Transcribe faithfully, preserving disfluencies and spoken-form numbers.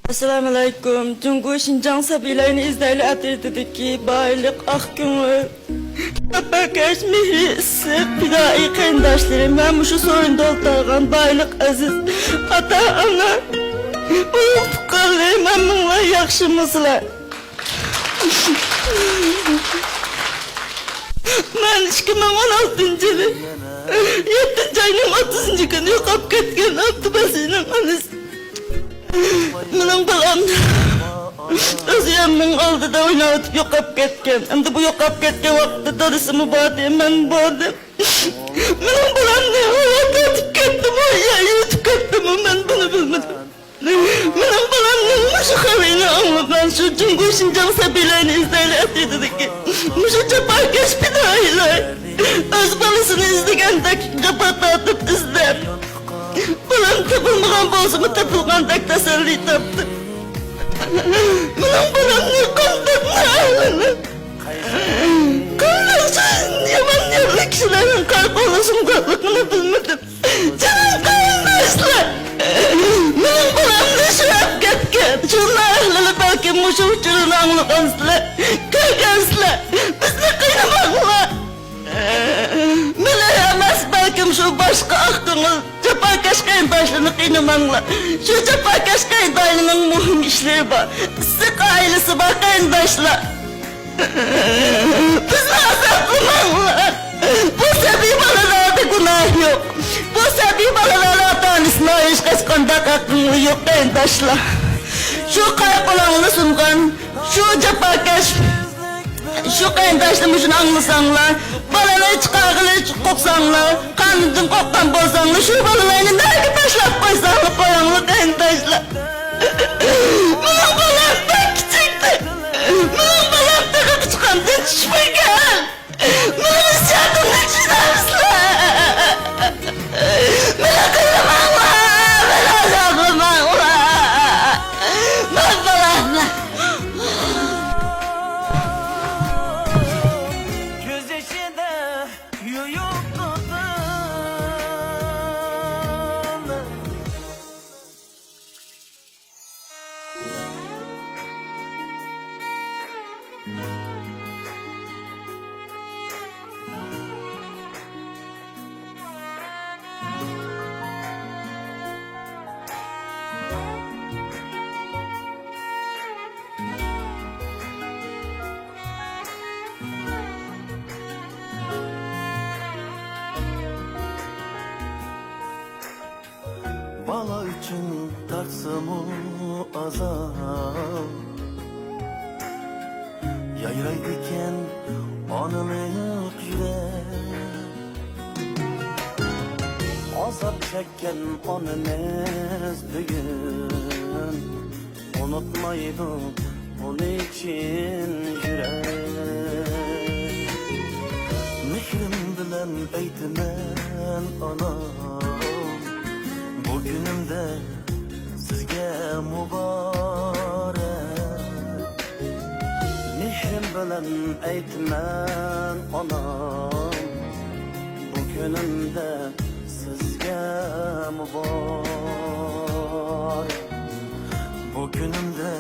ئەسسالامۇئەلەيكۇم. جۇڭگو شىنجاڭ سەبىيلەرنى ئىزدەيلى ئەترىتىدىكى بايلىق ئاقكۆڭۈل، جاپاكەش، مېھرى ئىسسىق، پىدائىي قېرىنداشلىرىم ۋە مۇشۇ سورۇندا ئولتۇرغان بايلىق ئەزىز ئاتا-ئانا، ئۇرۇق-تۇغقانلىرىم، ھەممىڭلار ياخشىمۇسىلەر؟ مەن ئىككى مىڭ ئون ئالتىنچى يىلى يەتتىنچى ئاينىڭ ئوتتۇزىنچى كۈنى يوقاپ كەتكەن ئابدۇبەسىرنىڭ ئانىسى. مېنىڭ بالام ئۆز ئۆيۈمنىڭ ئالدىدا ئويناۋېتىپ يوقاپ كەتكەن. ئەمدى بۇ يوقاپ كەتكەن ۋاقىتتا دادىسىمۇ باردى، مەنمۇ باردىم. مېنىڭ بالامنى ھايات ئۆتۈپ كەتتىمۇ يا يىتىپ كەتتىمۇ، مەن بۇنى بىلمىدىم. مېنىڭ بالامنىڭ مۇشۇ خەۋىرىنى ئاڭلىغان شۇ جۇڭگو شىنجاڭ سەبىيلەرنى ئىزدەيلى ئەترىتىدىكى مۇشۇ جاپاكەش پىدائىيلار ئۆز بالىسىنى ئىزدىگەندەك جاپا تارتىپ ئىزدەپ، بالام تېپىلمىغان بولسىمۇ، تېپىلغاندەك تەسەللى تاپتى. مېنىڭ بالامنى قانداق نائەھلىنى، قانداق شۇ يامان نىيەتلىك كىشىلەرنىڭ قارا قولىغا سۇنغانلىقىنى بىلمىدىم. جېنىم قېرىنداشلار، مېنىڭ بالامنى شۇ ئەپ كەتكەن. شۇ نائەھلىلەر بەلكىم مۇشۇ ئۇچۇرنى ئاڭلىغانسىلەر، كۆرگەنسىلەر. بىزنى قىينىماڭلار. مېنى ئەمەس، بەلكىم شۇ باشقا ئاق كۆڭۈل جاپاكەش قېرىنداشلىرىنى قىينىماڭلار. شۇ جاپاكەش قېرىنداشلىرىنىڭ مۇھىم ئىشلىرى بار، ئىسسىق ئائىلىسى بار، قېرىنداشلار. بىزنى ئازابلىماڭلار. بۇ سەبىي بالىلاردا گۇناھ يوق. بۇ سەبىي بالىلارنىڭ ئاتا-ئانىسىنىڭ ھېچقانداق ھەققى يوق، قېرىنداشلار. شۇ قارا قولۇڭلارنى سۇنغان شۇ جاپاكەش، شۇ قېرىنداشلىرىم، شۇنى ئاڭلىساڭلار، بالىنى چىقارغىلى قورقساڭلار، قانۇندىن قورققان بولساڭلار، شۇ بالىلارنى نەگە تاشلاپ قويساڭلار قويۇڭلار، قېرىنداشلار. مېنىڭ بالام بەك كىچىكتى. مېنىڭ بالام تېخى قۇچقاندىن چۈشمىگەن. مېنىڭ ھېسسىياتىمنى چۈشىنەمسىلەر؟ مېنى قىينىماڭلار، مېنى ئازابلىماڭلار. مەن بالامنى كۆز يېشىدا يۇيۇپ تۇردۇم. بالا ئۈچۈن تارتسىمۇ ئازاب، يايرايدىكەن ئانىلىق يۈرەك. ئازاب چەككەن ئانىمىز بۈگۈن ئۇنتمايدۇ ئۇنى چىن يۈرەك. مېھرىم بىلەن ئېيتىمەن ئانام، بۇ كۈنۈمدە سىزگە مۇبارەك. مېھرىم بىلەن ئېيتىمەن ئانام، بۇ كۈنۈمدە سىزگە مۇبارەك. بۇ كۈنۈمدە